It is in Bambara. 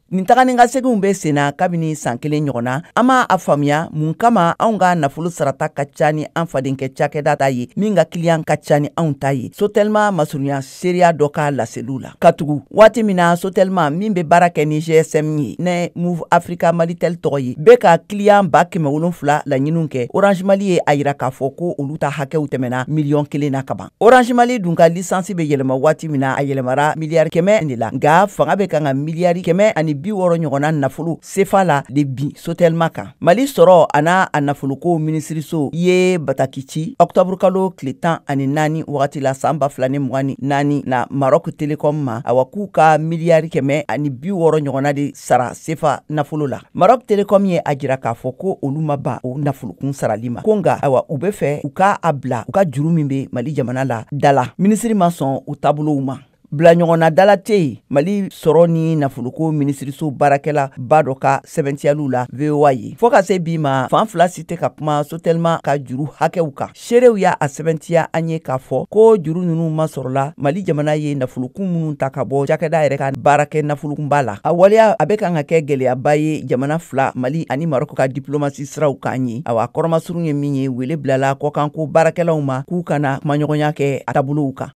Nin taga ni ka seginw bɛ senna kabini san kelen ɲɔgɔn na. An ma a faamuya mun kama anw ka nafolo sarata ka ca ni an fadenkɛ cakɛda ta ye, min ka kiliyan ka ca ni anw ta ye, Sotelma masurunya seereya dɔ ka laseliw la. Katugu waati min na Sotelma min bɛ baara kɛ ni GSM ye, ne Moov Africa Malitel tɔgɔ ye, bɛ ka kiliyan 700,000 laɲiniw kɛ, Orange Mali ye a yira k'a fɔ ko olu ta hakɛw tɛmɛna 1,000,000 na kaban. Orange Mali dun ka licence bɛ yɛlɛma waati min na, a yɛlɛmara 100 miliyari de la, nka fanga bɛ kan ka 160 miliyari ɲɔgɔnna nafolo sefa la de bin Sotelma kan. Mali sɔrɔ a n'a a nafoloko minisiriso ye bataki ci octobre kalo tile 14 wagati la san 2024 na Maroc Telecom ma, awa k'u ka 160 miliyari ɲɔgɔnna de sara sefa nafolo la. Maroc Telecom ye a jira k'a fɔ ko olu ma ban o nafolokun sarali ma ko, nka awa u bɛ fɛ u ka a bila u ka juru min bɛ Mali jamana la da la. Minisiri ma sɔn u taabolow ma. Bila ɲɔgɔnna dala tɛ yen Mali sɔrɔ ni nafoloko minisiriso baarakɛla ba dɔ ka sɛbɛntiyaliw la VOA ye. Fɔɔ ka se bi ma, fan fila si tɛ ka kuma Sotelma ka juru hakɛw kan. Seerew y'a a sɛbɛntiya an ye k'a fɔ ko juru ninnu masɔrɔla Mali jamana ye nafolokun minnu ta ka bɔ cakɛda yɛrɛ ka baarakɛ nafolokunba la. A waleya a bɛ kan ka kɛ gɛlɛyaba ye jamana fila Mali ani Marɔku ka diplomasi siraw kan ye. Awa, kɔrɔmasurun ye min ye, wele bilala kɔkanko baarakɛlaw ma k'u kana kumaɲɔgɔnya kɛ a taabolow kan.